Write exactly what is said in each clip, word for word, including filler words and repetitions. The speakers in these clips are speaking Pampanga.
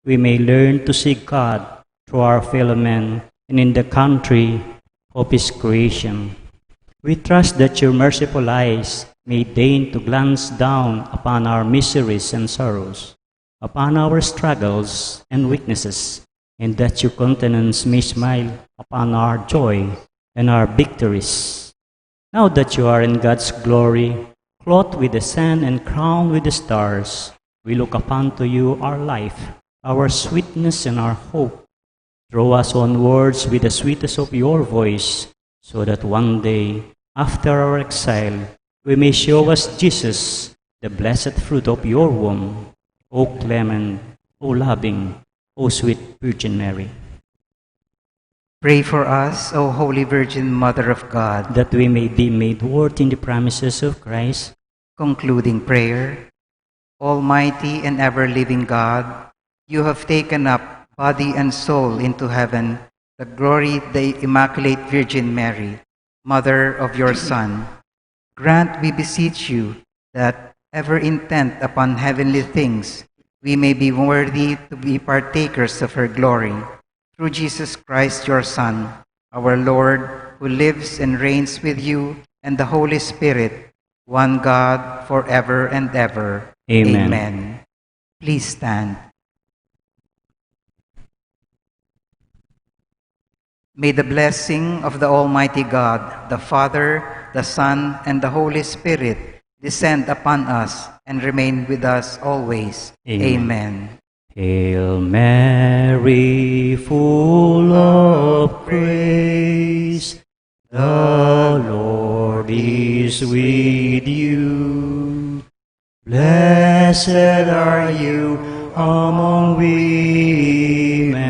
we may learn to seek God through our fellow men and in the country of His creation. We trust that your merciful eyes may deign to glance down upon our miseries and sorrows, upon our struggles and weaknesses, and that your countenance may smile upon our joy and our victories. Now that you are in God's glory, clothed with the sun and crowned with the stars, we look upon to you our life, our sweetness and our hope. Draw us onwards with the sweetness of your voice, so that one day, after our exile, we may show as Jesus the blessed fruit of your womb, O clement, O loving, O sweet Virgin Mary. Pray for us, O Holy Virgin Mother of God, that we may be made worthy in the promises of Christ. Concluding prayer. Almighty and ever living God, you have taken up body and soul into heaven, the glory of the Immaculate Virgin Mary, Mother of your Son. Grant, we beseech you, that, ever intent upon heavenly things, we may be worthy to be partakers of her glory. Through Jesus Christ, your Son, our Lord, who lives and reigns with you and the Holy Spirit, one God, forever and ever. Amen. Amen. Please stand. May the blessing of the Almighty God, the Father, the Son, and the Holy Spirit descend upon us and remain with us always. Amen. Amen. Hail Mary, full of grace, the Lord is with you. Blessed are you among women,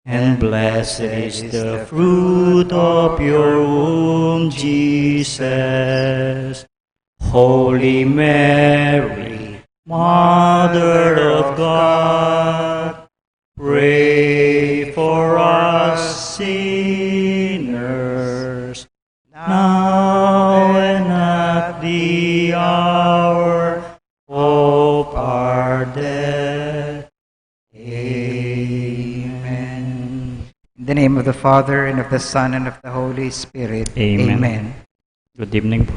and blessed is the fruit of your womb, Jesus. Holy Mary, Mother of God, pray for us sinners, now and at the hour of our death. Amen. In the name of the Father, and of the Son, and of the Holy Spirit. Amen. Amen. Good evening po.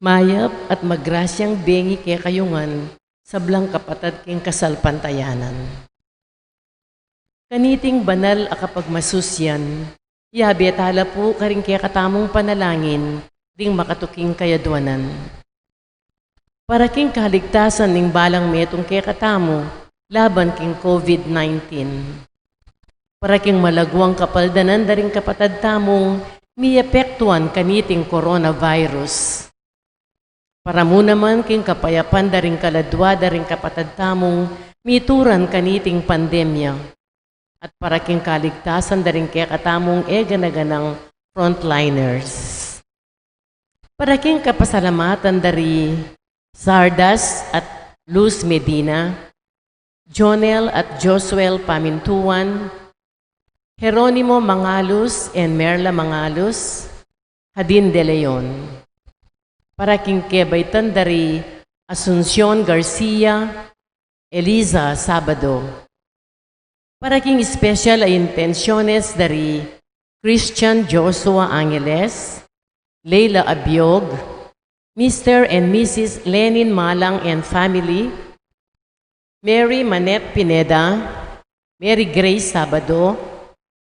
Mayap at magrasyang bengi kekayu ngan, sablang kapatad king kasalpantayanan. Kaniting banal a kapagmasusyan, yabe tala pu karing kekatamung panalangin ding makatuking kayadwanan. Para king kaligtasan ning balang metung kekatamu laban king COVID nineteen. Para king malagwang kapaldanan da ring kapatad tamung miepektuan kaniting coronavirus. Para mu naman king kapayapan da ring kaladwa da ring kapatad tamung mituran kaniting pandemya. At para king kaligtasan da ring kekatamung e gana-ganang frontliners. Para king kapasalamatan da ri Sardas at Luz Medina, Jonel at Josuel Pamintuan, Jeronimo Mangalus and Merla Mangalus, Jadin de Leon. Para king kebaitan da ri Asuncion Garcia, Eliza Sabado. Para king special a intensyones da ri Christian Joshua Angeles, Leila Abiog, Mister and Missus Lenin Malang and family, Mary Manette Pineda, Mary Grace Sabado,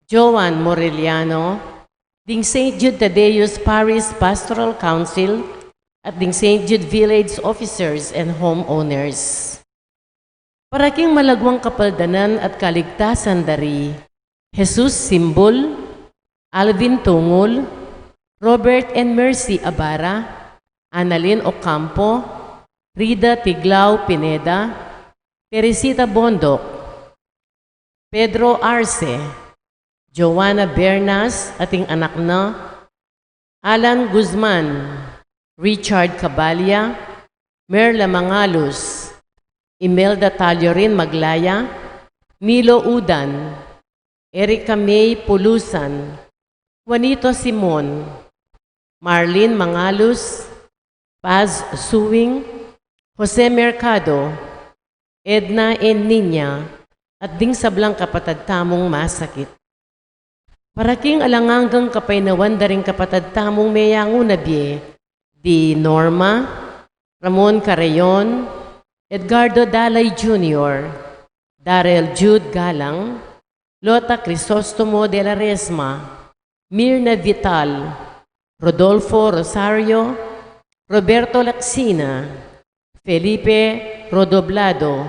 Joan Moreliano, ding Saint Jude Thaddeus Parish Pastoral Council, at ding Saint Jude Village officers and homeowners. Para king malagwang kapaldanan at kaligtasan da ri Jesus Simbul, Alvin Tungul, Robert and Mercy Abara, Annalyn Ocampo, Rida Tiglao Pineda, Teresita Bondoc, Pedro Arce, Joanna Bernas at ing anak na, Alan Guzman, Richard Cabalia, Merla Mangalus, Imelda Taliorin Maglaya, Milo Udan, Erica May Pulusan, Juanito Simon, Marlene Mangalus, Paz Suing, Jose Mercado, Edna N. Niña, at ding sablang kapatad tamung masakit. Para king alang anggang kapaynawan da ring kapatad tamung meyangu na bie, di Norma, Ramon Carreon, Edgardo Dalay Junior, Darrell Jude Galang, Lota Crisostomo de la Resma, Mirna Vital, Rodolfo Rosario, Roberto Lacsina, Felipe Rodoblado,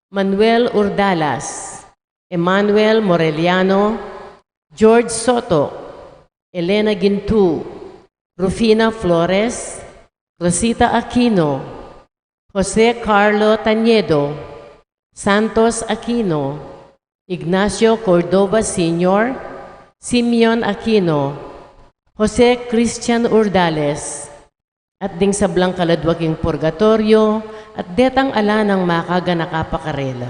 Manuel Urdalas, Emmanuel Moreliano, George Soto, Elena Gintu, Rufina Flores, Rosita Aquino, Jose Carlo Tañedo, Santos Aquino, Ignacio Cordova Senior, Simeon Aquino, Jose Christian Urdales, at ding sablang kaladwa king purgatoryo, at detang ala nang makaganaka pa karela.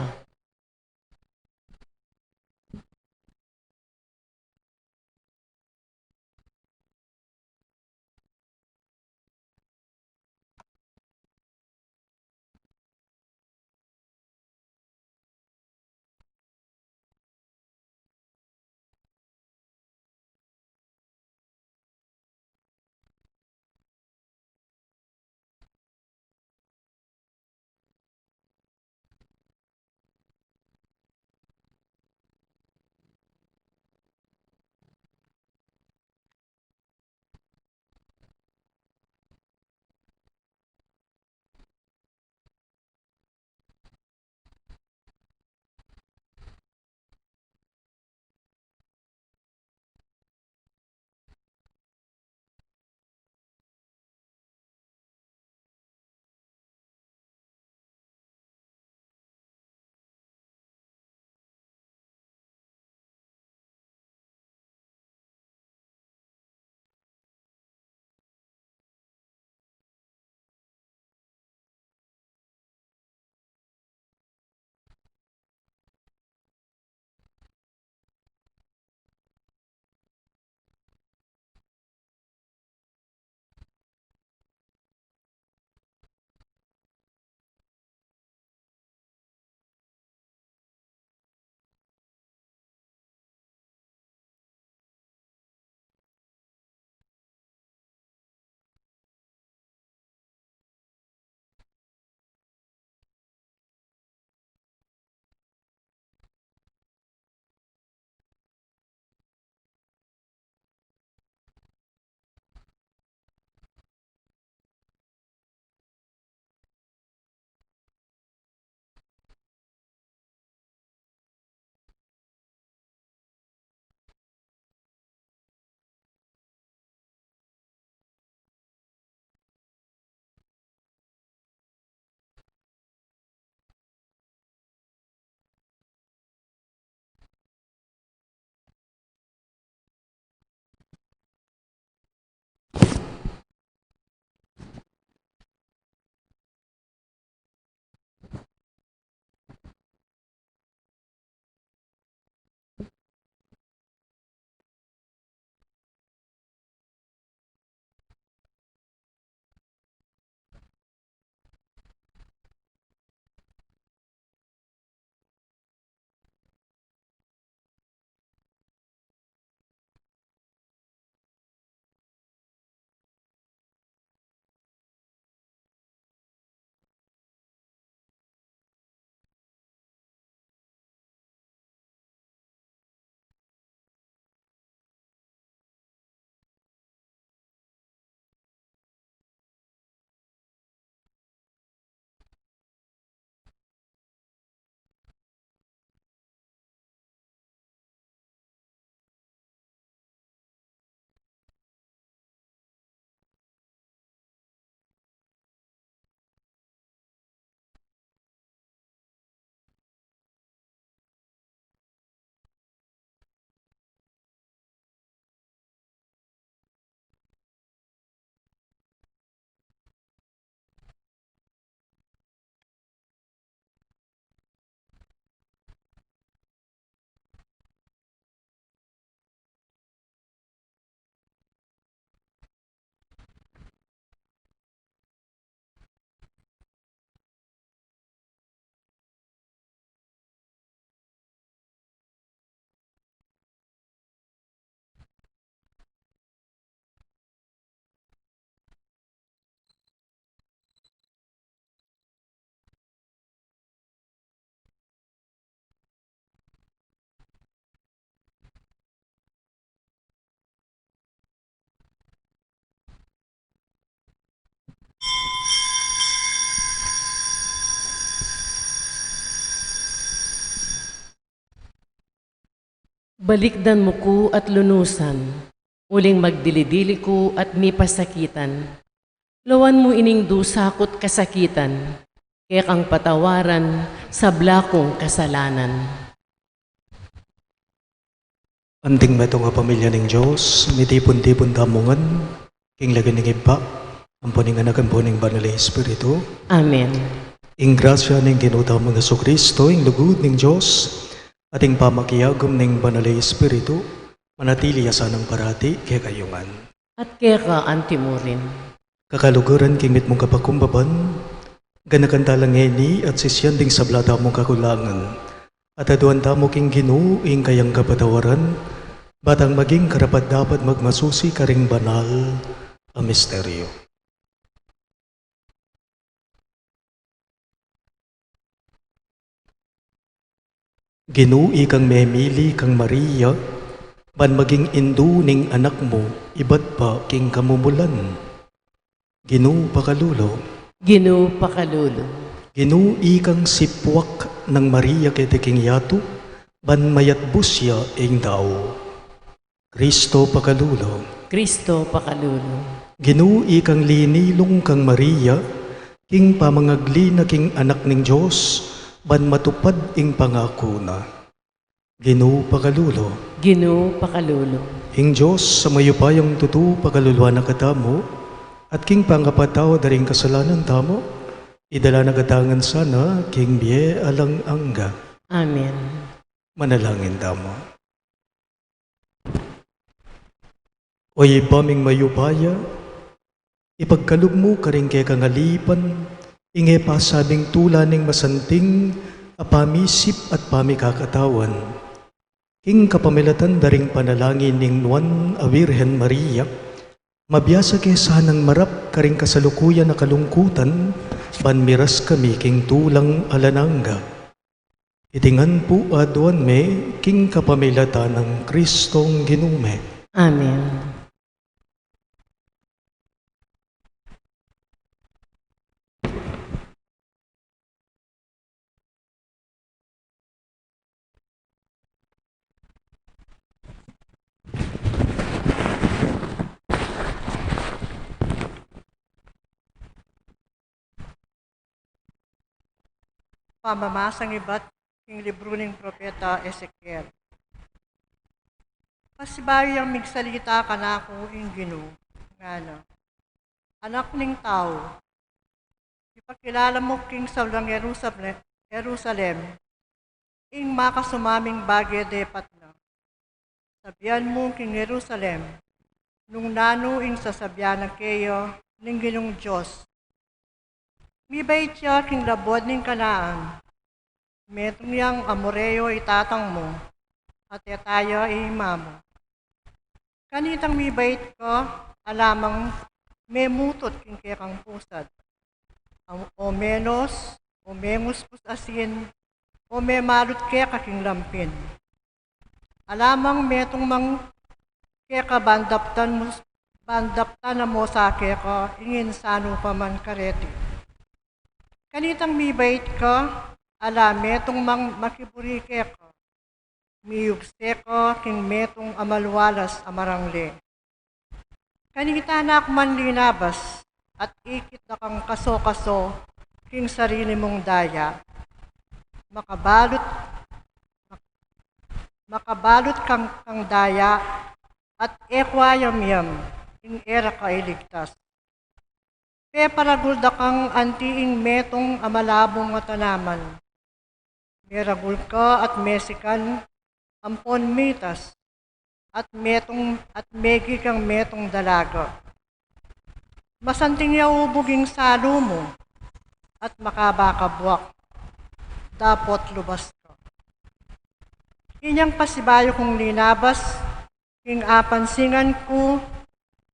Balikdan mu ku at lunusan, uling magdili-dili ku at mipasakitan. Lawan mu ining dusa ku't kasakitan, kekang patawaran sabla kung kasalanan. Anting metung a pamilya ning Dios, mitipun-tipun tamu ngan king lagyu ning Ibpa, ampo ning Anak, ampo ning Banal a Espiritu. Amen. Ing grasya ning Ginu tamung Jesucristo, ing lugud ning Dios, at ing pamakiagum ning Banal a Espiritu, manatili ya sanang parati kekayu ngan. At keka antimurin. Kakaluguran king mitmung kapakumbaban, ganakan tala ngeni at sisian ding sabla tamung kakulangan. At aduan tamu king Ginu ing kayang kapatawaran, ba tang maging karapat-dapat magmasusi karing banal a misteryo. Ginu, ikang memili kang Maria, ban maging indu ning Anak mu, ibat pa king kamumulan. Ginu, pakalulu. Ginu, pakalulu. Ginu, ikang sipuak nang Maria keti king yatu, ban mayatbus ya ing tau. Kristo, pakalulu. Kristo, pakalulu. Ginu, ikang linilung kang Maria, king pamangagli na king Anak ning Dios, ban matupad ing pangaku na. Ginu, pakalulu. Ginu, pakalulu. Ing Dios a mayupayang tutu, pakaluluan na katamu, at king pangapatawad da ring kasalanan tamu, idala na katamu ngan sana king bie alang angga. Amen. Manalangin tamu. O Ibpa ming mayupaya, ipagkalub mu karing kekang alipan ing e pasabing tula ning masanting a pamisip at pamikakatawan. King kapamilatan da ring panalangin ning Nuan a Virgen Maria, mabiasa ke sanang marap karing kasalukuyan a kalungkutan, ban miras kami king tulang alang angga. Iti ngan pu aduan mi king kapamilatan nang Kristong Ginu mi. Amen. Pamamasang ibat king libru ning propeta Ezekiel. Pasibayu yang migsalita kanaku ing Ginu, ngana, Anak ning tau, ipakilala mu king sablang Jerusalem, Jerusalem, ing makasumaming bage depat na. Sabian mu king Jerusalem nung nanu ing sasabian na keya ning Ginung Dios. Mibait ya king labud ning Kanaan. Metung yang Amoreo i tatang mu, at Hetaya i ima mu. Kanitang mibait ka, ala mang memutut king kekang pusad, o menus, o menguspus asin, o memalut keka king lampin. Ala mang metung mang keka ban daptan mu, ban daptan na mu sa keka ing insanu pa man kareti. Kanitang mibait ka, ala metung mang makiburi keka, miyugse ka king metung a malualas a marangle. Kanita na ku man linabas, at ikit na kang kaso-kaso king sarili mung daya. Makabalut, makabalut kang, kang daya, at e ku ayam-yam ing e ra ka iligtas. Peparagul da kang anti ing metung a malabung a tanaman. Meragul ka at mesikan ampon mitas, at metung, at megi kang metung dalaga. Masanting ya ubug ing salu mu, at makaba ka buak, dapot lubas ka. Inyang pasibayu kung linabas, king apansingan ku,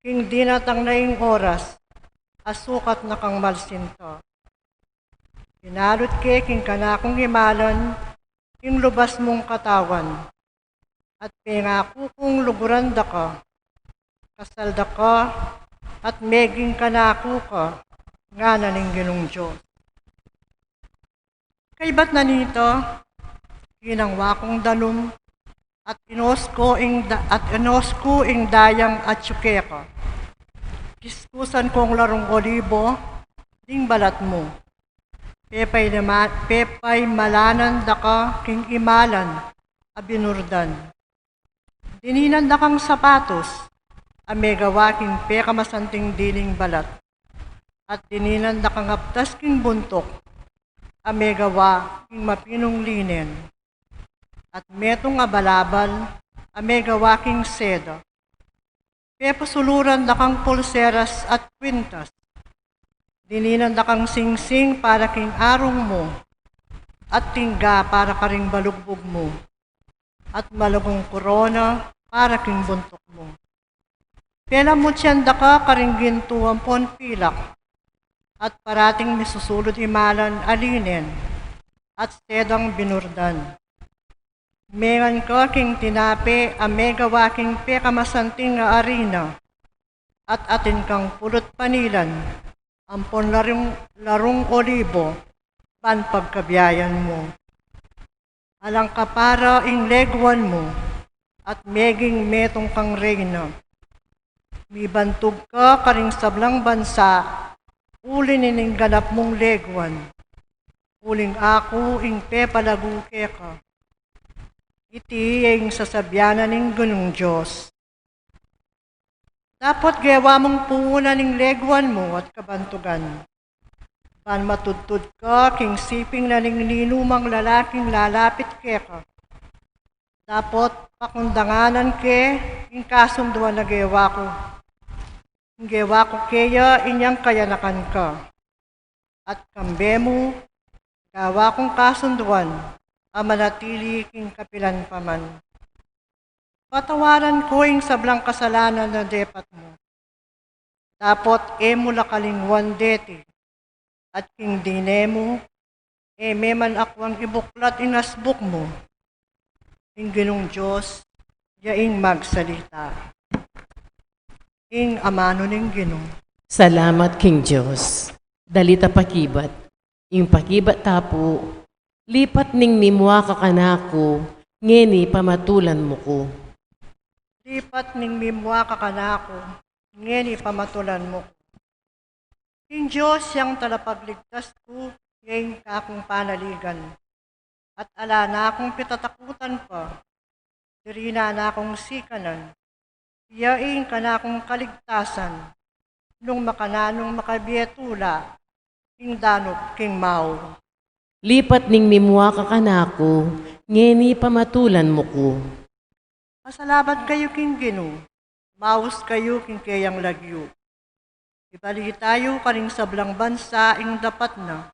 king dinatang na ing oras, a sukat na kang malsinta. Binalut ke king kanakung imalan ing lubas mung katawan, at pengaku kung luguran da ka, kasal da ka, at meging kanaku ka, ngana ning Ginung Dios. Kaybat na nita, kinangwa kung danum, at inos ku ing da-, at inos ku ing dayang atyu keka. Kiskusan kung larung olibo ding balat mu. Pepailama-, pepaimalanan da ka king imalan a binurdan. Dininan da kang sapatos a megawa king pekamasanting diling balat, at dininan da kang aptas king buntuk a megawa king mapinung linen, at metung a balabal a megawa king seda. Pepasuluran da kang pulseras at kwintas. Dininan da kang singsing para king arung mu, at tingga para karing balugbug mu, at malagung korona para king buntuk mu. Pelamutian da ka karing gintu ampon pilak, at parating misusulud imalan a linen at sedang binurdan. Mengan ka king tinape a megawa king pekamasanting a arina, at atin kang pulut panilan ampon larung, larung olibo ban pagkabiayan mu. Alang kapara ing leguan mu, at meging metung kang reyna. Mibantug ka karing sablang bansa uli ning ganap mung leguan, uling aku ing pepalagu keka. Iti ya ing sasabian na ning Ginung Dios. Dapot gewa mung puunan ing leguan mu at kabantugan, ban matudtud ka king siping na ning ninumang lalaking lalapit keka. Dapot pakundanganan ke ing kasunduan a gewa ku, ing gewa ku keya inyang kayanakan ka. At kambe mu, gawa kung kasunduan a manatili king kapilan pa man. Patawaran ku ing sablang kasalanan a depat mu. Dapot e mu la kalinguan deti, at king dine mu, e me man akwang ibuklat ing asbuk mu. Ing Ginung Dios ya ing magsalita. Ing amanu ning Ginu. Salamat king Dios. Dalit a pakibat. Ing pakibat ta pu, lipat ning mimua ka kanaku, ngeni pamatulan mu ku. Lipat ning mimua ka kanaku, ngeni pamatulan mu ku. Ing Dios yang talapagligtas ku, ya ing kakung panaligan. At ala na kung pitatakutan pa, diri na na kung sikanan. Iya ing kanakung kaligtasan, nung makananung makabie tula ing danup king mau. Lipat ning mimua ka kanaku, ngeni pamatulan mu ku. Pasalamat kayu king Ginu, maus kayu king keyang lagyu. Ibalita yu karing sablang bansa ing dapat na.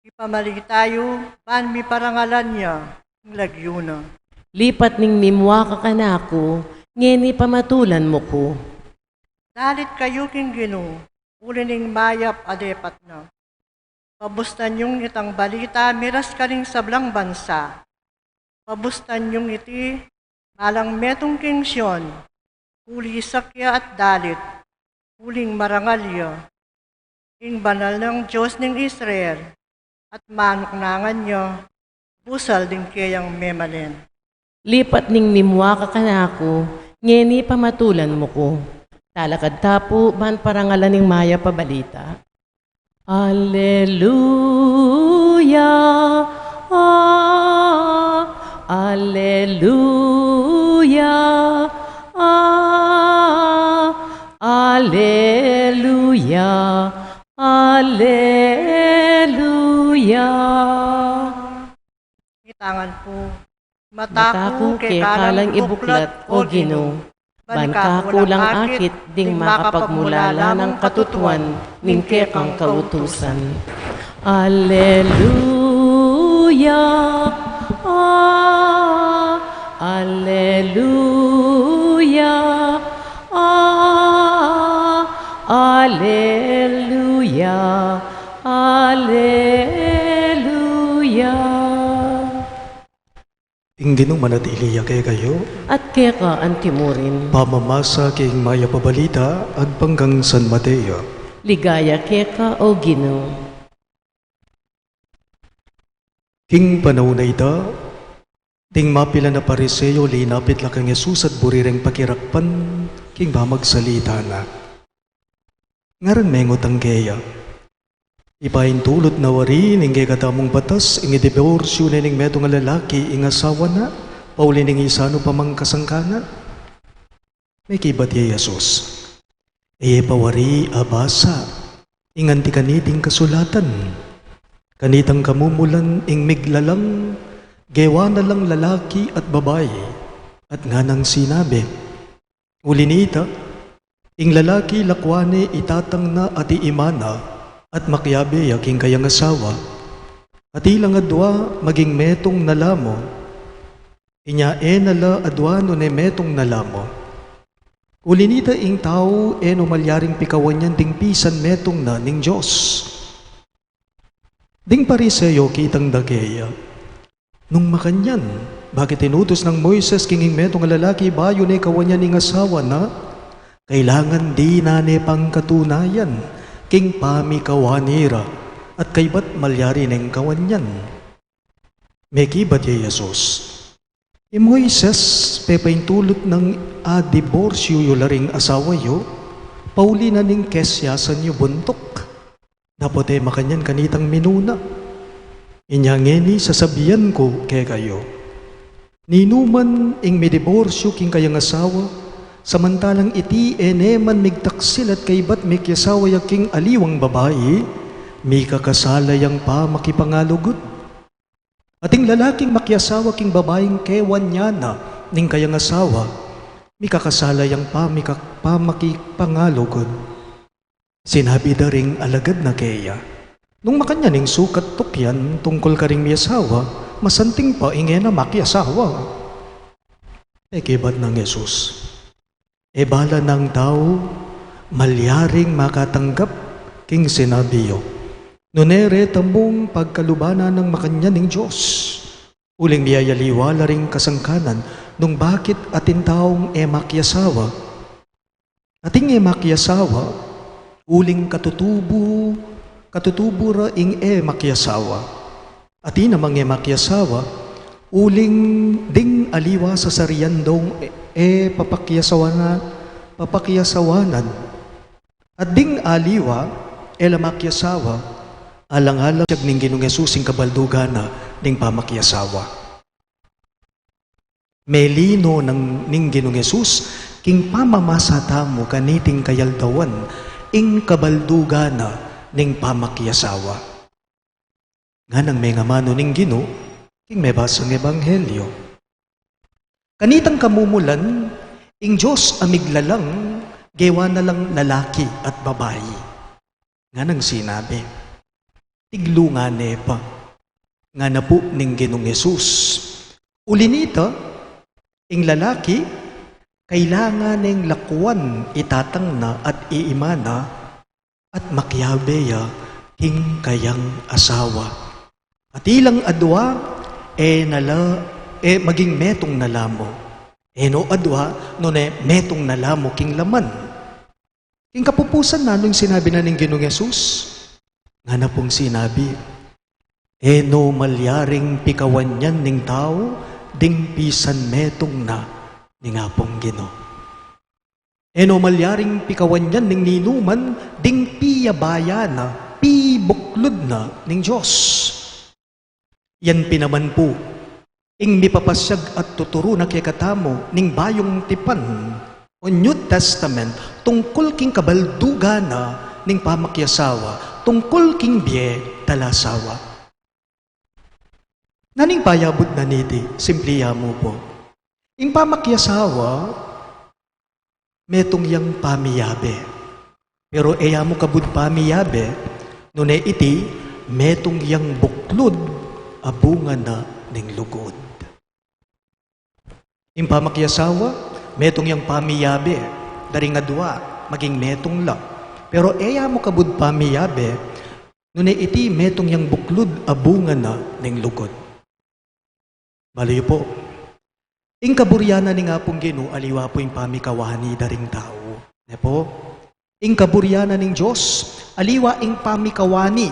Ipamalita yu ban miparangalan ya ing lagyu na. Lipat ning mimua ka kanaku, ngeni pamatulan mu ku. Dalit kayu king Ginu, uli ning mayap a depat na. Pabustan yung itang balita miras karing sablang bansa. Pabustan yung iti, malang metung king Sion, uli sakya at dalit, uling marangal ya. Ing banal nang Dios ning Israel, at manuknangan ya, busal ding keyang memalen. Lipat ning mimua ka kanaku, ngeni pamatulan mu ku. Talakad ta pu, ban parangalan ing mayap a balita. Alleluia, ah, alleluia, ah, alleluia, alleluia. Itangan pu. Mata ku keka lang ibuklat, o Ginu, ban kaku lang akit ding makapagmulala nang katutuan ning kekang kautusan. Alleluia, ah, alleluia, ah, alleluia, alleluia. Ing Ginu manatili ya kekayu. At keka antimurin. Pamamasa king mayap a balita, agpang kang San Mateo. Ligaya keka, o Ginu. King panaun a ita, Ding mapilan a Pariseo, linapit la kang Jesus at buri reng pakirakpan king pamagsalita na. Ngarang mengut ang keya, ipaintulut na wari ning kekatamung batas ing idiborsyu ne ning metung a lalaki ing asawa na, pauli ning isanu pa mang kasangkanan? Mekibat ya i Jesus, e ye pa wari abasa ing anti kaniting kasulatan? Kanitang kamumulan ing miglalang, gewa na lang lalaki at babai, at nganang sinabi, uli nita, ing lalaki lakwan ne i tatang na at i ima na, at makiabe ya king kayang asawa, at ilang adwa maging metung na la mu. Inya e na la adwa nune metung na la mu. Uli nita ing tau e no malyaring pikawan yan ding pisan metung na ning Dios. Ding Pariseo kitang da keya, nung makanyan, bakit inutus nang Moises king ing metung a lalaki bayu ne kawan yan ing asawa na? Kailangan dinan ne pang katunayan king pamikawan nira, at kaybat malyari neng kawan yan. Mekibat ya i Jesus, i Moises pepaintulut nang adiborsyu yu la ring asawa yu, pauli na ning kesyasan yu buntuk. Dapot e makanyan kanitang minuna. Inya ngeni sasabian ku kekayu, ninuman ing midiborsyu king kayang asawa, samantalang iti e ne man migtaksil at kaybat mikiasawa ya king aliwang babai, mikakasala yang pamakipangalugud. At ing lalaking makiasawa king babaing kewan ya na ning kayang asawa, mikakasala yang pamika-, pamakipangalugud. Sinabi da ring alagad na keya, nung makanyan ing sukat tukyan tungkul karing miasawa, masanting pa ing e na makiasawa. Mekibat nang Jesus, e bala nang tau malyaring makatanggap king sinabi yu, nune reta mung pagkalubanan nang makanyan ning Dios. Uling miyayaliwa la ring kasangkanan nung bakit atin taung e makiasawa. Atin e makiasawa, uling katutubu, katutubu ra ing e makiasawa. Atin namang e makiasawa, uling ding aliwa sasarian dong e, e papakiasawana-, papakiasawanan. At ding aliwa, e la makiasawa, alang-alang ning Ginung Jesus ing kabaldugan na ning pamakiasawa. Melino nang ning Ginung Jesus king pamamasa tamu kaniting kayaldawan ing kabaldugan na ning pamakiasawa. Nganang mengamanu ning Ginu king mebasang ebanghelyo. Kanitang kamumulan, ing Dios a miglalang, gewa na lang lalaki at babai. Nganang sinabi, tiglungan ne pa. Ngana pu ning Ginung Jesus, uli nita, ing lalaki, kailangan neng lakwan i tatang na at i ima na, at makiabe ya king kayang asawa. At ilang adwa, e na la, e maging metung na la mu. E no adwa, nune metung na la mu king laman. King kapupusan, nanu ing sinabi na ning Ginung Jesus? Ngana pung sinabi, e no malyaring pikawan yan ning tau ding pisan metung na ning Apung Ginu. E no malyaring pikawan yan ning ninuman ding piyabayan na, pibuklud na ning Dios. Yan pin naman pu ing mipapasyag at tuturu na kekatamu ning Bayung Tipan o New Testament tungkul king kabaldugan na ning pamakiasawa, tungkul king bie talasawa. Nanu ing payabud na niti? Simpli ya mu pu. Ing pamakiasawa, metung yang pamiyabe. Pero e ya mu kabud pamiyabe, nune iti metung yang buklud a bunga na ning lugud. Ing pamakiasawa, metung yang pamiyabe, daring adwa, maging metung la. Pero e ya mu kabud pamiyabe, nune iti metung yang buklud a bunga na ning lugud. Balu yu pu, ing kaburian na ning Apung Ginu, aliwa pu ing pamikawani daring tau. Ne pu? Ing kaburian na ning Dios, aliwa ing pamikawani,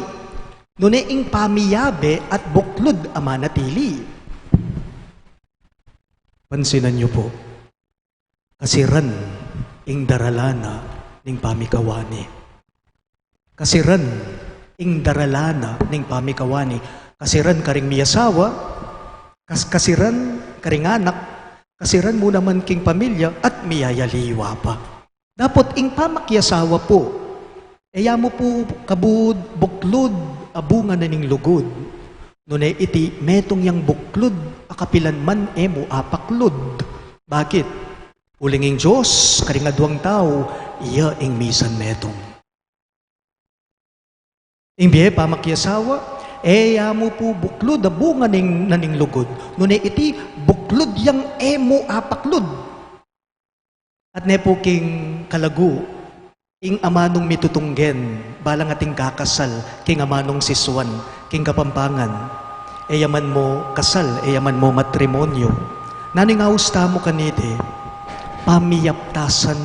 nune ing pamiyabe at buklud a manatili. Pansinan yu pu, kasiran ing darala na ning pamikawani. Kasiran ing darala na ning pamikawani. Kasiran karing miyasawa, kas-, kasiran karing anak, kasiran mu naman king pamilya at miyayaliwa pa. Dapot ing pamakiyasawa pu, e ya mu pu kabud buklud a bunga na ning lugud. Nune iti metung yang buklud a kapilan man e mu apaklud. Bakit? Uling ing Dios karing aduang tau, iya ing misan metung. Ing bie pamakiyasawa, e ya mu pu buklud a bunga ning, na ning lugud. Nune iti buklud yang e mu apaklud. At ne pu king kalagu, ing amanung mitutunggen, balang ating kakasal, king amanung sisuan, king Kapampangan. E ya man mu kasal, e ya man mu matrimonyo. Nanu ing aus tamu kaniti? Pamiyaptasan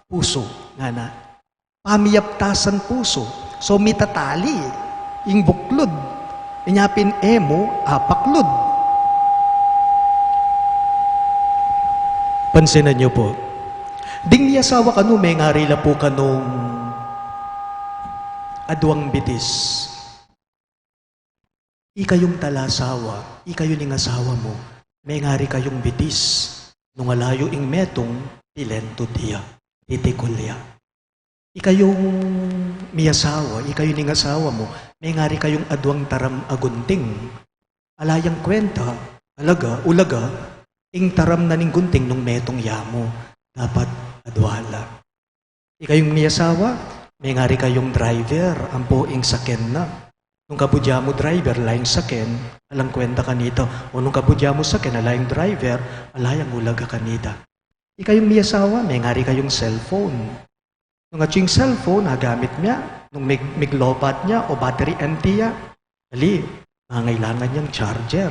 pusu, ngana. Pamiyaptasan pusu. So, mitatali ing buklud. Inya pin e mu apaklud. Pansinan yu pu. Ding miyasawa kanu, mengari la pu kanung aduang bitis. Ikayung talasawa, ikayu ning asawa mu, mengari kayung bitis, nung ala yu ing metung, pilentud ya, titikul ya. Ikayung miyasawa, ikayu ning asawa mu, mengari kayung aduang taram a gunting, ala yang kwenta, alaga, ulaga, ing taram na ning gunting nung metung ya mu, dapat adua la. Ikayung miyasawa, mengari kayung driver, ampo ing saken na. Nung kabud ya mu driver, ala ing saken, alang kwenta kanita. O nung kabud ya mu saken, ala ing driver, ala yang ulaga kanita. Ikayung miyasawa, mengari kayung cellphone. Nung atyu ing cellphone, agamit mya, nung mig-, miglobat ya, o battery empty ya, ali, mangailangan yang charger.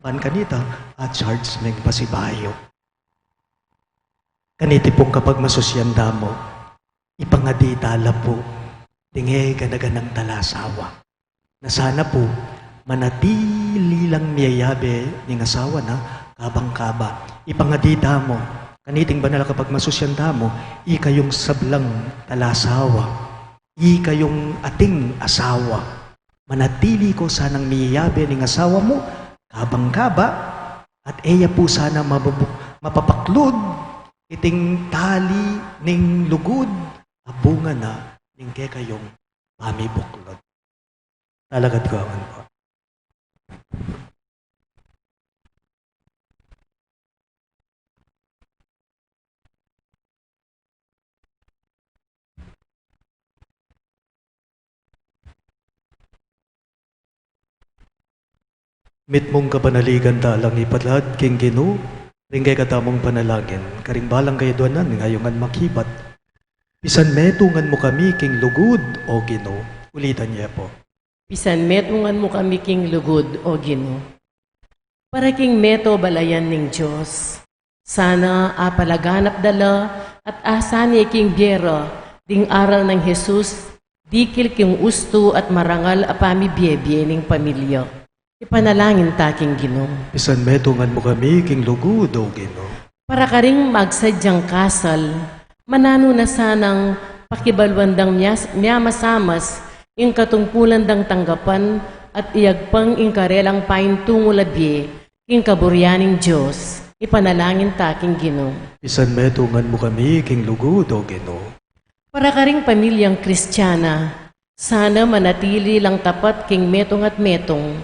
Ban kanita, a-charge meng pasibayu. Kaniti pung kapagmasusyan tamu, ipangadi tala pu, ding e gana-ganang talasawa. Na sana pu, manatili lang miyayabe ning asawa na, kabang-kaba. Ipangadi tamu, kaniting banal a kapagmasusyan tamu, ikayung sablang talasawa, ikayung ating asawa. Manatili ko sanang miyayabe ning asawa mu, kabang-kaba, at e ya pu sana mabubu-, mapapaklud, iting tali ning lugud, a bunga na ning kekayung pamibuklud. Talakad ku awan pu. Mitmung kapanaligan talang ipalad king Ginu, ring kekatamung panalangin, karing balang kayadwanan, ngayungan makibat. Pisanmetungan mu kami king lugud, O Ginu. Ulitan ye pu. Pisanmetungan mu kami king lugud, O Ginu. Para king meto balayan ning Dios. Sana apalaganap da la at asane king bie ra ding aral nang Jesus, dikil king ustu at marangal a pamibiebie ning pamilya. Ipanalangin ta king Ginu. Pisanmetungan mu kami king lugud, O Ginu. Para karing magsadyang kasal, mananu na sanang pakibaluan dang miyas-, miyamasamas ing katungkulan dang tanggapan at iyagpang ing karelang paintungul a bie king kaburian ning Dios. Ipanalangin ta king Ginu. Pisanmetungan mu kami king lugud, O Ginu. Para karing pamilyang Kristiana, sana manatili lang tapat king metung at metung,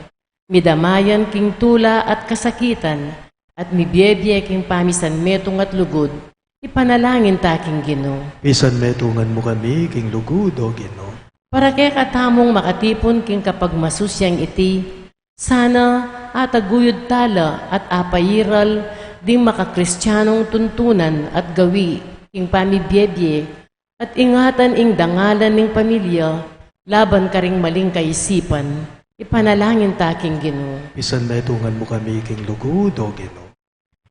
midamayan king tula at kasakitan, at mibiebie king pamisanmetung at lugud. Ipanalangin ta king Ginu. Pisanmetungan mu kami king lugud, O Ginu. Para kekatamung makatipun king kapagmasusian iti, sana ataguyud tala at apairal ding makakristianung tuntunan at gawi king pamibiebie at ingatan ing dangalan ning pamilya laban karing maling kaisipan. Ipanalangin ta king Ginu. Pisanmetungan mu kami king lugud, O Ginu.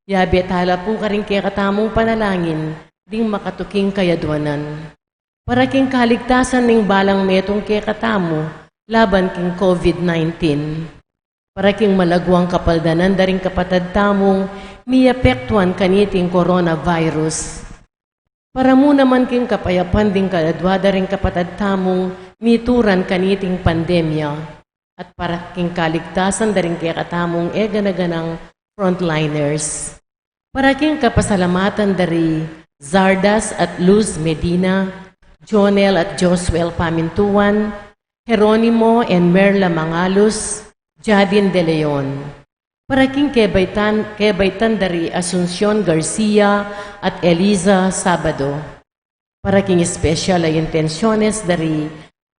Yabe tala pu karing kekatamung panalangin ding makatuking kayadwanan. Para king kaligtasan ning balang metung kekatamu laban king COVID nineteen. Para king malaguang kapaldanan da ring kapatad tamung miapektuan kaniting coronavirus. Para mu naman king kapayapan ding kaladua da ring kapatad tamung mituran kaniting pandemya, at para king kaligtasan da ring kekatamung e gana-ganang frontliners. Para king kapasalamatan da ri Zardas at Luz Medina, Jonel at Josuel Pamintuan, Jeronimo and Merla Mangalus, Jadin De Leon. Para king kebaitan, kebaitan da ri Asuncion Garcia at Eliza Sabado. Para king special a intenciones da ri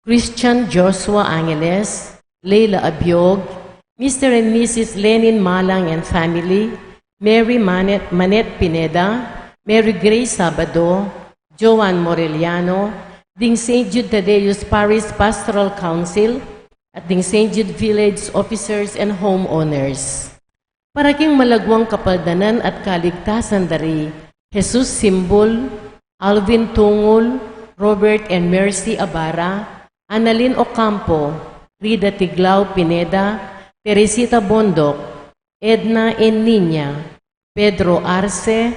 Christian Joshua Angeles, Leila Abiog, Mister and Missus Lenin Malang and family, Mary Manet, Manet Pineda, Mary Grace Sabado, Joan Moreliano, ding Saint Jude Thaddeus Parish Pastoral Council, at ding Saint Jude Village officers and homeowners. Para king malaguang kapaldanan at kaligtasan da ri Jesus Simbul, Alvin Tungul, Robert and Mercy Abara, Annalyn Ocampo, Rida Tiglao Pineda, Teresita Bondoc, Edna N. Niña, Pedro Arce,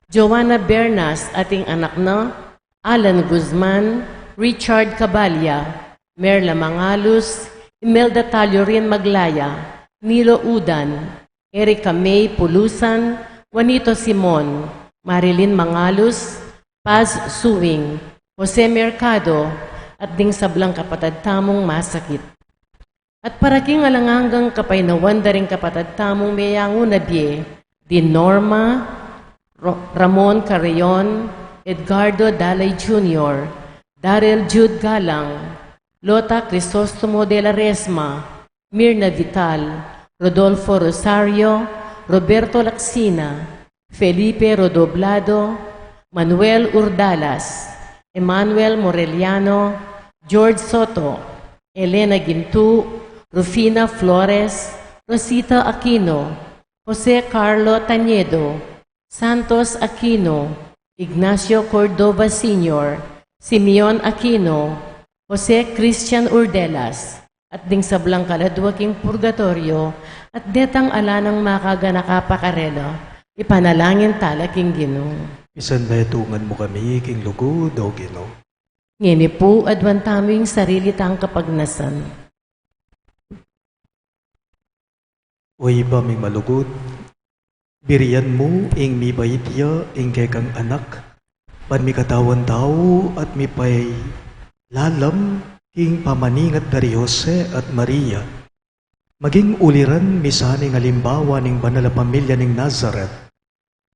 Joanna Bernas at ding anak na, Alan Guzman, Richard Cabalya, Merla Mangalus, Imelda Taliorin Maglaya, Nilo Udan, Erica May Pulusan, Juanito Simon, Marilyn Mangalus, Paz Suing, Jose Mercado, at ding sablang kapatad tamung masakit. At para king alang anggang kapaynawan da ring kapatad tamung meyangu na bie, di Norma, Ro-, Ramon Carreon, Edgardo Dalay Junior, Darrell Jude Galang, Lota Crisostomo de la Resma, Mirna Vital, Rodolfo Rosario, Roberto Lacsina, Felipe Rodoblado, Manuel Urdalas, Emmanuel Moreliano, George Soto, Elena Gintu, Rufina Flores, Rosita Aquino, Jose Carlo Tañedo, Santos Aquino, Ignacio Cordova Senior, Simeon Aquino, Jose Christian Urdelas, at ding sablang kaladua king purgatoryo, at detang ala nang makaganaka pa karela, ipanalangin tala king Ginu. Misan metungan mu kami king lugud, O Ginu. Ngeni pu, aduan tamu ing sarili tang kapagnasan. O Ibpa ming malugud, birian mu ing mibait ya ing kekang anak, ban mikatawan tau at mipailalam king pamaningat da ri Jose at Maria. Maging uliran mi sana ing alimbawa ning banal a pamilya ning Nazaret.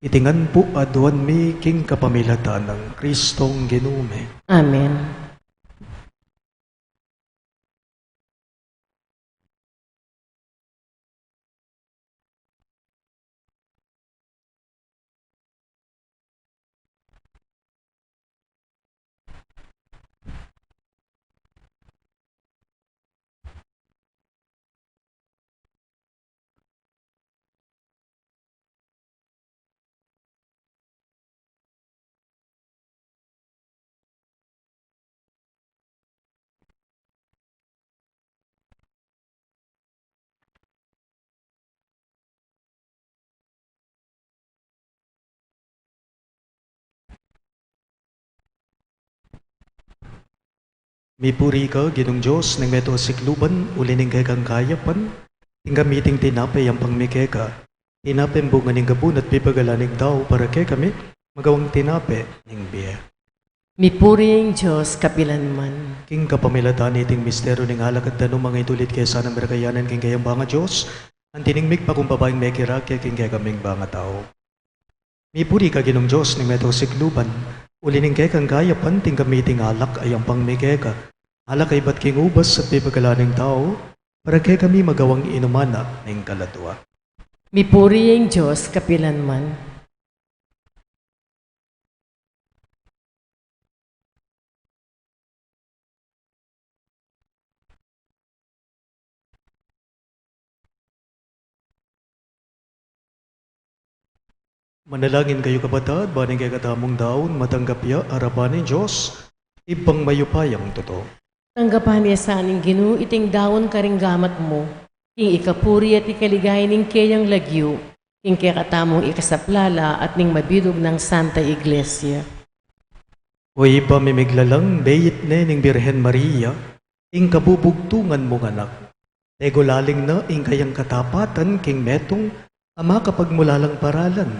Iti ngan pu aduan mi king kapamilatan nang Kristong Ginu mi. Amen. Mipuri ka, Ginung Dios ning meto a sikluban, uli ning kekang kayapan, tinggap mi iting tinape a yampang mi keka. Tinapeng bunga ning gabun at pipagalan ning tau para kekami, magawang tinape ning bie. Mipuri ing Dios kapilanman. King kapamilatan niting misteryu ning alak at danum a itulid ke sana mi ra kayanan king kayang banga Dios, anti ning migpakumbaba ing mekirake king kekaming banga tau. Mipuri ka, Ginung Dios ning meto a sikluban, uli ning kekang kayapan tinggap mi iting alak a yampang mi keka. Alak a ibat king ubas at pipagalan ning tau, para kekami magawang inuman na ning kaladua. Mipuri ing Dios kapilanman. Manalangin kayu, kapatad, ban ing kekatamung daun matanggap ya arapan ning Dios, Ibpang mayupayang tutu. Tanggapan na sa ning Ginu iting daun karing gamat mu, king ikapuri at ikaligaya ning keyang lagyu, king kekatamung ikasaplala at ning mabilug nang Santa Iglesia. O Ibpa mi miglalang, beit ne ning Birhen Maria ing kabubugtungan mung anak. Degolaling na ing kayang katapatan king metung a makapagmulalang paralan.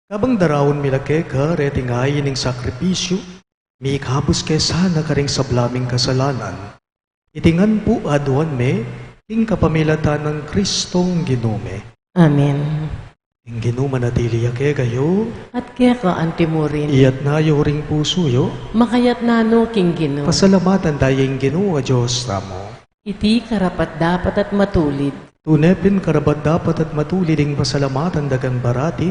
Kabang daraun mi la keka reting ain ning sakripisyu, mikabus ke sana karing sabla ming kasalanan. Iti ngan pu aduan mi king kapamilatan nang Kristong Ginu mi. Amen. Ing Ginu manatili ya kekayu. At keka antimurin. Iyatna yu ring pusu yu. Makayatna no king Ginu. Pasalamatan taya ing Ginu a Dios tamu. Iti karapat-dapat at matulid. Tune pin karapat-dapat at matulid ing pasalamatan da kang parati,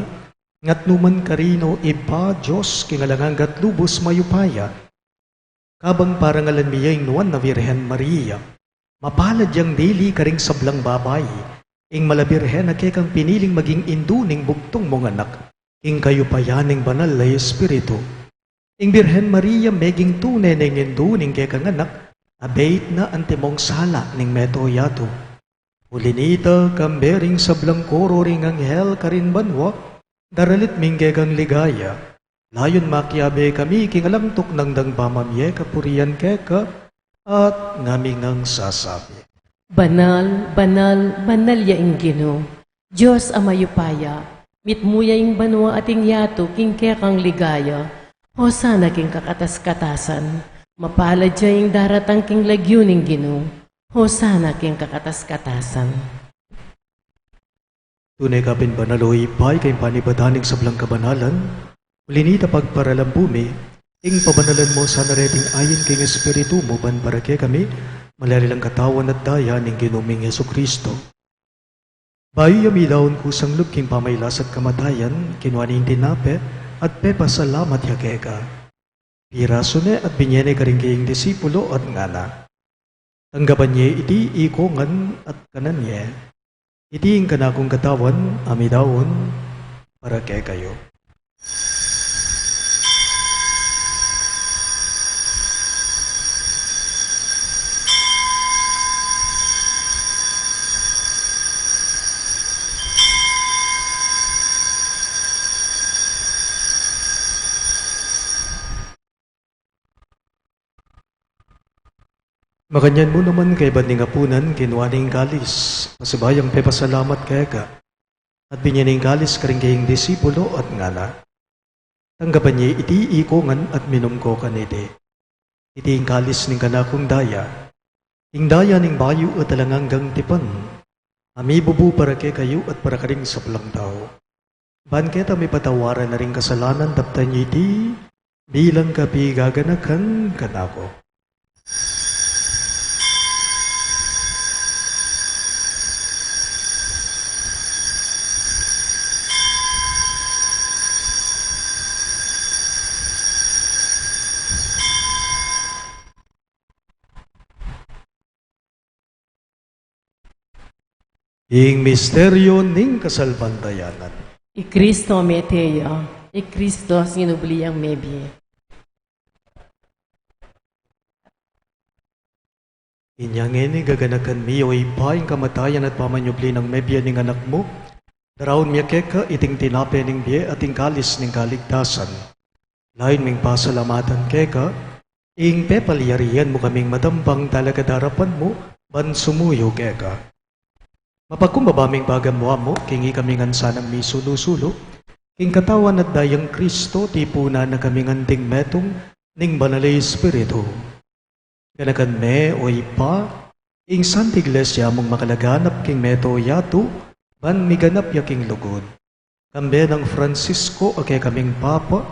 ngatnu man karin, o Ibpa, Dios king alang angga at lubus mayupaya. Kabang parangalan mi ya ing nuan a Birhen Maria, mapalad yang dili karing sablang babai, ing mala Birhen a kekang piniling maging indu ning bugtung mung anak, king kayupayan ning Banal a Espiritu. Ing Birhen Maria meging tune neng indu ning kekang anak, a beit na antimong sala ning meto yatu. Uli nita, kambe ring sablang koro ring anghel karin banua, daralit mi ing kekang ligaya. Layun makiabe kami king alang tuknang dang pamamie kapurian keka, at ngami ngang sasabi: Banal, banal, banal ya ing Ginu, Dios a mayupaya, mitmu ya ing banua at ing yatu king kekang ligaya. Hosana king kakatas-katasan, mapalad ya ing daratang king lagyu ning Ginu. Hosana king kakatas-katasan. Tune ka pin banal, o Ibpa, ika ing panibatan ning sablang kabanalan. Uli nita pagparalan pu mi ing pabanalan mu sana reting ain king Espiritu mu, ban para kekami malyari lang katawan at daya ning Ginu ming Jesucristo. Bayu ya milaun kusang lub king pamailas at kamatayan, kinua ne ing tinape at pepasalamat ya keka. Pirasu ne at binye ne karing kayang disipulo at ngana: Tanggapan ye iti ikongan at kanan ye. Iti ing kanakung katawan a midaun para kekayu. Makanyan mu naman, kaybat ning apunan, kinua ne ing kalis, pasibayu yang pepasalamat keka, at binye ne ing kalis karing kayang disipulo at ngana: Tanggapan ye iti ikongan at minum ko kaniti. Iti ing kalis ning kanakung daya, ing daya ning bayu at alang anggang tipan, a mibubu para kekayu at para karing sablang tau. Ban keta mipatawaran na ring kasalanan, daptan ye iti bilang kapigaganakan kanaku. Ing misteryo ning kasalpantayanan. I Kristo mete ya, i Kristo sinubli yang mebie. Inya ngeni gaganakan mi, o Ibpa, ing kamatayan at pamanyubli nang mebie ning Anak mu, daraun mi keka iting tinape ning bie at ing kalis ning kaligtasan. Layun ming pasalamatan keka ing pepalyarian mu kaming matampang talakad arapan mu ban sumuyu keka. Mapakumbaba ming pagamu-amu king ikami ngan sanang misulu-sulu king katawan at dayang Kristo, tipunan na kaming anting metung ning Banal a Espiritu. Ganakan me, o Ibpa, ing Santa Iglesia mung makalaganap king meto yatu, ban miganap ya king lugud. Kambe nang Francisco a kekaming Papa,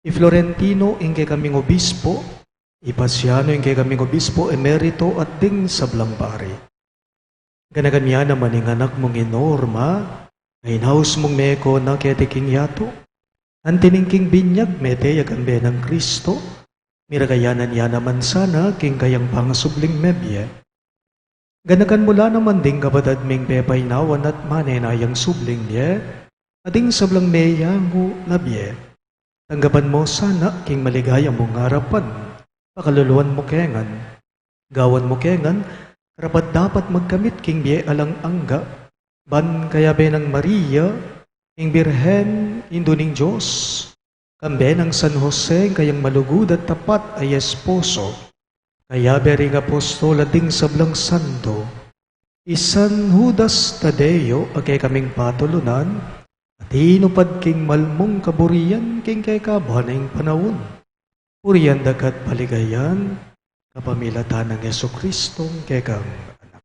i Florentino ing kekaming Obispo, i Pasiano ing kekaming Obispo Emerito at ding sablang pari. Ganakan mi ya naman ing anak mung i Norma, a inaus mung meko na keti king yatu. Anti ning king binyag mete ya kambe nang Kristo, miragayanan ya naman sana king kayang pangasubling mebie. Ganakan mu la naman ding kapatad ming pepainawan at manenayang subling bie, at ding sablang meyangu na bie. Tanggapan mu sana king maligaya mung arapan, pakaluluan mu ke ngan. Gawan mu ke ngan karapat-dapat magkamit king bie alang angga, ban kayabe nang Maria, ing Birhen, Indu ning Dios, kambe nang San Jose, ing kayang malugud at tapat a esposo, kayabe ring apostol at ding sablang santo, i San Judas Tadeo a kekaming patulunan, a tinupad king malmung kaburian king kekaban ning panaun. Purian da ka at paligayan, kapamilatan nang Jesucristong kekang Anak.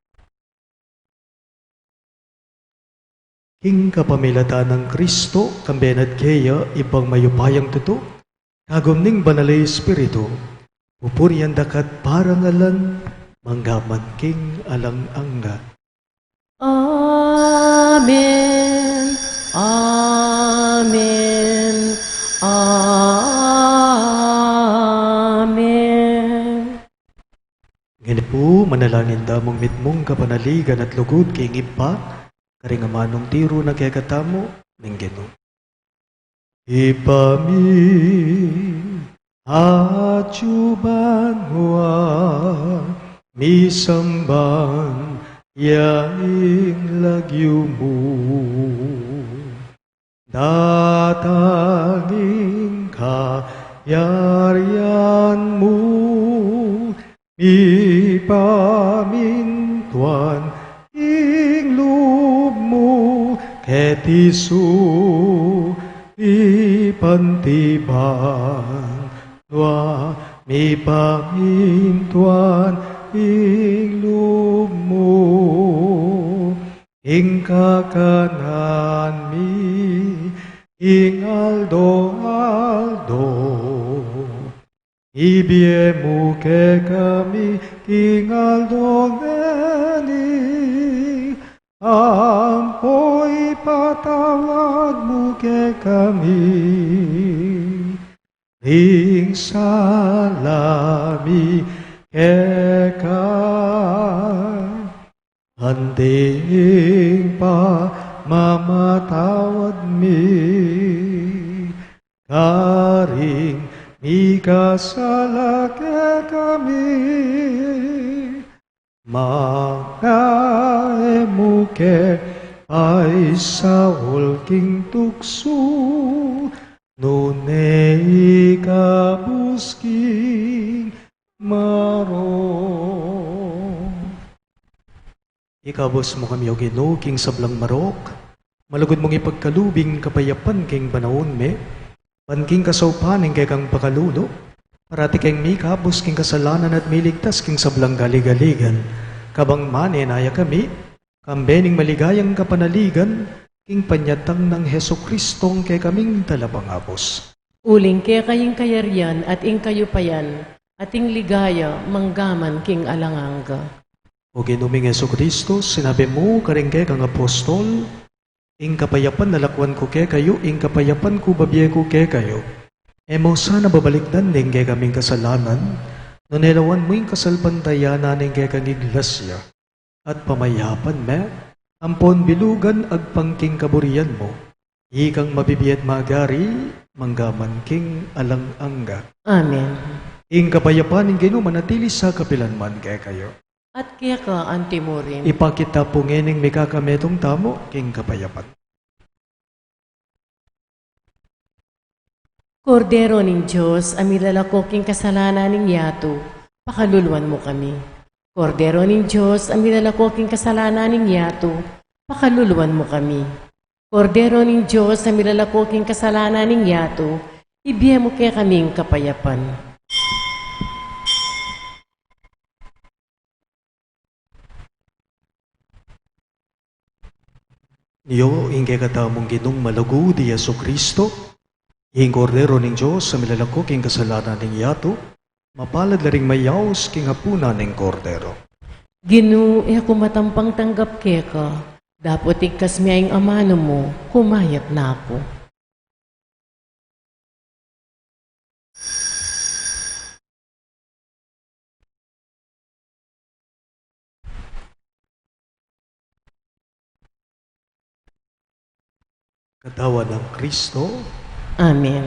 King kapamilatan nang Kristo, kambe na at keya, Ibpang mayupayang tutu, kagum ning Banal a Espiritu, pupurian da ka at parangalan, mangga man king alang angga. Amen. Amen. Amen. Ngeni pu, manalangin tamung mitmung kapanaligan at lugud king Ibpa, karing amanung tiru na kekatamu ning Ginu. Ibpa mi, atyu banua, misamban ya ing lagyu mu. Datang ing kayarian mu, mipamintuan ing lub mu keti sulip anti banua, mipamintuan ing lub mu. Ing kakanan mi king aldo-aldo, ibie mu kekami king aldo ngeni, ampo ipatawad mu kekami ring sala mi keka, anti ing pamamatawad mi karing mikasala kekami, manga e mu ke paisaul king tuksu, nune ikabus king marok. Ikabus mu kami, O Ginu, king sablang marok, malugud mung ipagkalub ing kapayapan king panaun mi, ban king kasaupan ning kekang pakalulu, parati keng mikabus king kasalanan at miligtas king sablang galigaligan, kabang manenaya kami, kambe ning maligayang kapanaligan, king panyatang nang Jesucristong kekaming Talapangabus. Uling keka ing kayarian at ing kayupayan, at ing ligaya, mangga man king alang angga. O Ginu ming Jesucristo, sinabi mu karing kekang apostol, ing kapayapan lalakwan ku kekayu, ing kapayapan ku babie ku kekayu. E mu sana babalikdan ing kekaming kasalanan, nune lawan mu ing kasalpantayanan ning kekang Iglesia, at pamayapan me, ampon bilugan agpang king kaburian mu, ikang mabibie at magari, mangga man king alang angga. Amen. Ing kapayapan ning Ginu manatili sa kapilan man kekayu. At keka anti mu rin. Ipakit ta pu ngening mikakametung tamu king kapayapan. Kordero ning Dios, a milalako king kasalanan ning yatu, pakaluluan mu kami. Kordero ning Dios, a milalako king kasalanan ning yatu, pakaluluan mu kami. Kordero ning Dios, a milalako king kasalanan ning yatu, ibie mu kekami ing kapayapan. Nyo ing kekatamung Ginung malugud i Jesucristo, ing Kordero ning Dios a milalako king kasalanan ning yatu, mapalad la ring mayaus king apunan ning Kordero. Ginu, e ku matampang tanggap keka, dapot igkas me ing amanu mu, kumayap na ku. Katawan nang Kristo. Amen.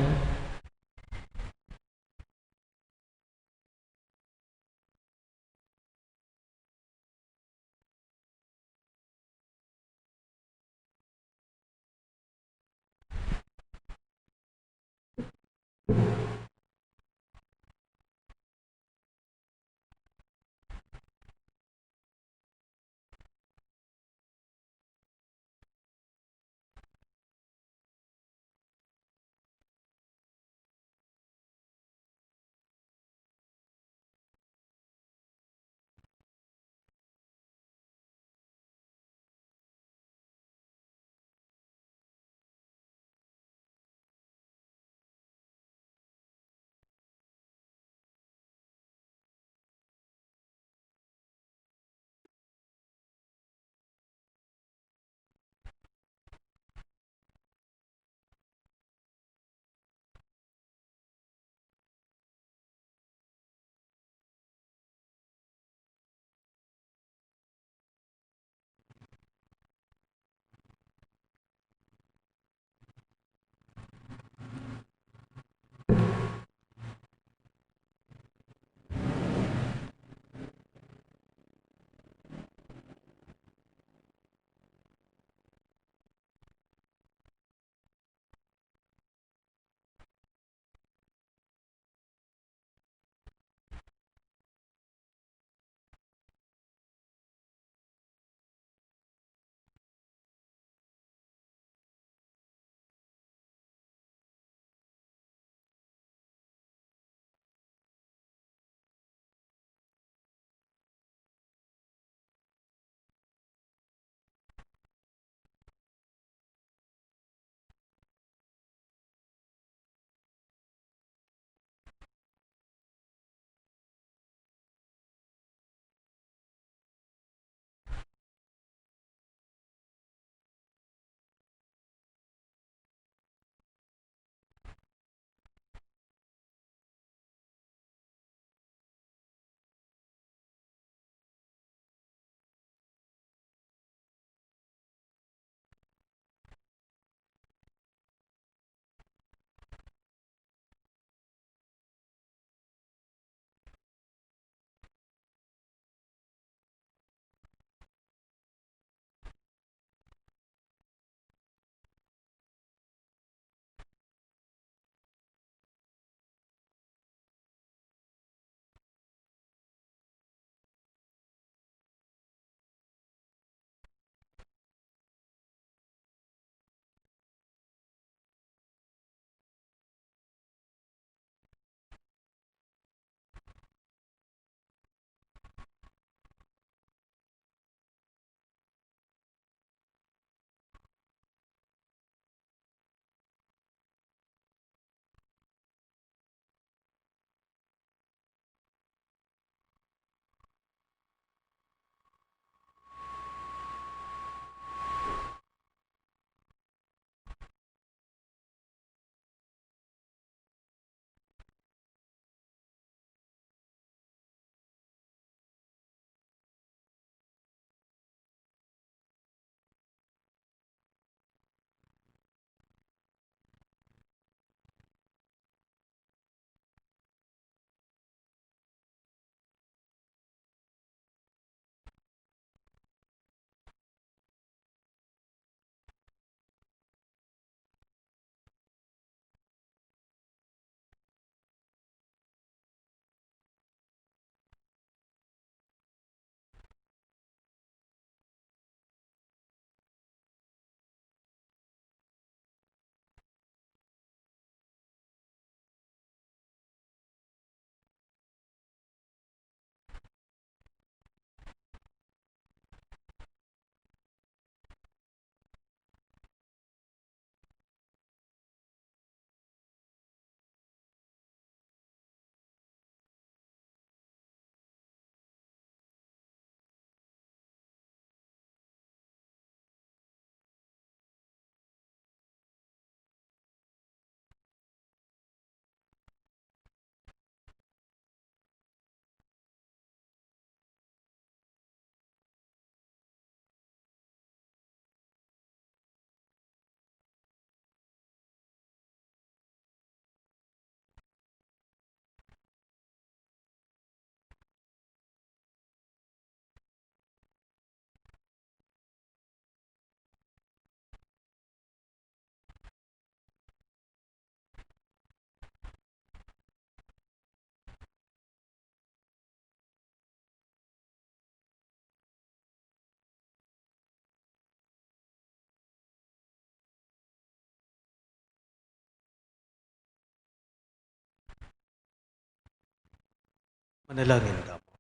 Manalangin tamu.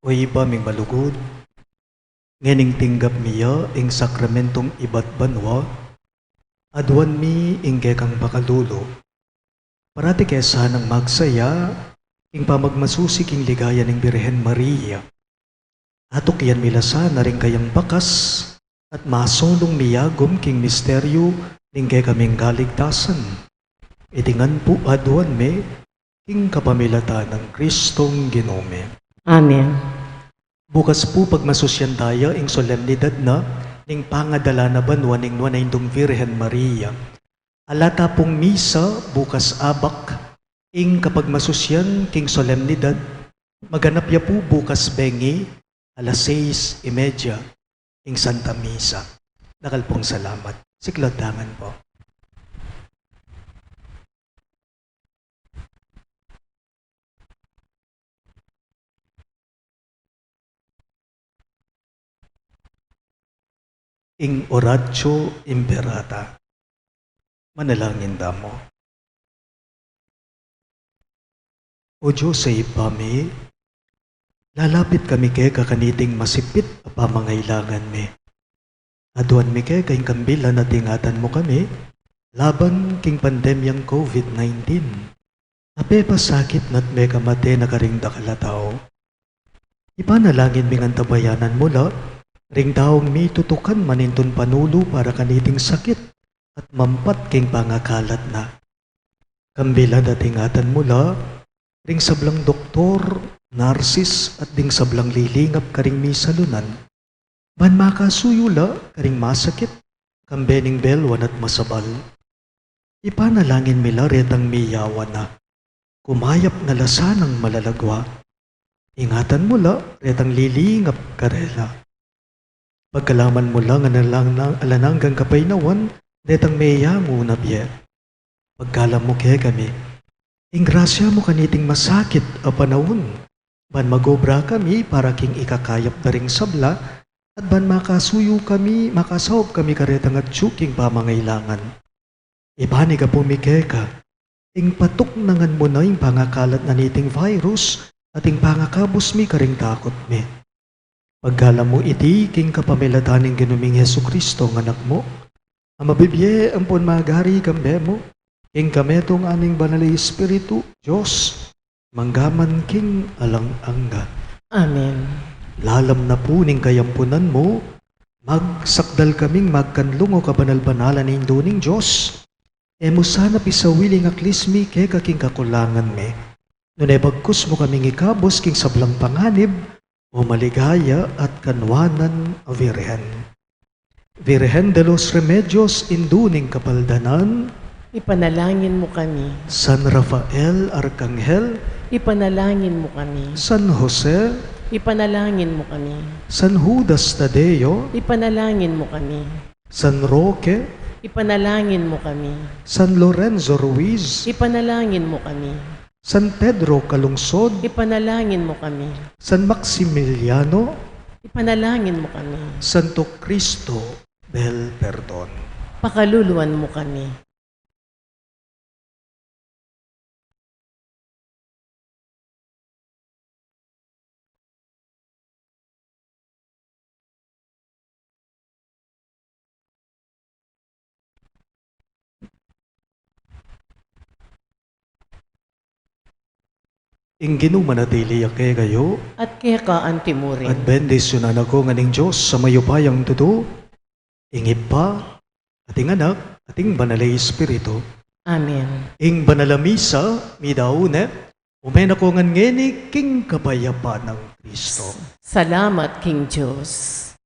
O Ibpa ming malugud, ngening tinggap mi ya ing sakramentong ibat banua, aduan mi ing kekang pakalulu. Parati ke sanang magsaya ing pamagmasusi king ligaya ning Birhen Maria. Atukyan mi la sana ring kayang bakas at masunung miyagum king misteryu ning kekaming kaligtasan. Iti ngan pu aduan mi king kapamilatan nang Kristong Ginu mi. Amen. Bukas pu pagmasusyan taya ing solemnidad na ning pangadala na banua ning Nuan a Indung Virgen Maria. Ala ta pung misa bukas abak ing kapagmasusyan king solemnidad, maganap ya pu bukas bengi alas sais y media ing Santa Misa. Dakal pung salamat. Siklaud ta ngan pu. Ing Oratio Imperata. Manalangin tamu. O Dios a Ibpa mi, lalapit kami keka kaniting masipit a pamangailangan mi. Aduan mi keka ing kambilan at ingatan mu kami laban king pandemyang COVID nineteen a pepasakit na't mekamate na karing dakal a tau. Ipanalangin mi ngan tabayanan mu la ring taung mitutukan manintun panulu para kaniting sakit at mampat king pangakalat na. Kambilan at ingatan mu la ring sablang doktor, narsis at ding sablang lilingap karing misalunan, ban makasuyu la karing masakit, kambe ning belwan at masabal. Ipanalangin mi la retang miyawan na, kumayap na la sanang malalagua. Ingatan mu la retang lilingap karela. Pagkalaman mu la ngan alang, alang anggang kapaynawan retang meyangu na bie. Pagkalam mu kekami ing grasya mu kaniting masakit a panaun, ban magobra kami para king ikakayap da ring sabla, at ban makasuyu kami, makasaup kami karetang atyu king pamangailangan. Ipanyawad mi keka ing patuknangan mu na ing pangakalat na niting virus at ing pangakabus mi karing takut mi. Pagkalam mu iti king kapamilatan ning Ginu ming Jesucristo a Anak mu, a mabibie ampon magari kambe mu, king kametungan ning Banal a Espiritu, Dios, mangga man king alang angga. Amen. Lalam na pu ning kayampunan mu, magsakdal kaming magkanlung, o kabanal-banalan a Indu ning Dios. E mu sana pisawili ing aklis mi keka king kakulangan mi, nune bagkus mu kaming ikabus king sablang panganib, o maligaya at kanwanan a Virgen. Virgen de los Remedios, Indu ning Kapaldanan, ipanalangin mu kami. San Rafael Arkanghel, ipanalangin mu kami. San Jose, ipanalangin mu kami. San Judas Tadeo, ipanalangin mu kami. San Roque, ipanalangin mu kami. San Lorenzo Ruiz, ipanalangin mu kami. San Pedro Calungsod, ipanalangin mu kami. San Maximiliano, ipanalangin mu kami. Santo Cristo del Perdon, pakaluluan mu kami. Ing Ginu manatili ya kekayu. At keka anti mu rin. At bendisyunan na kayu ngan ning Dios a mayupayang tutu, ing Ibpa, at ing Anak, at ing Banal a Espiritu. Amen. Ing Banal a Misa, midaun ne, ume na kayu ngan ngeni king kapayapan nang Kristo. Salamat king Dios.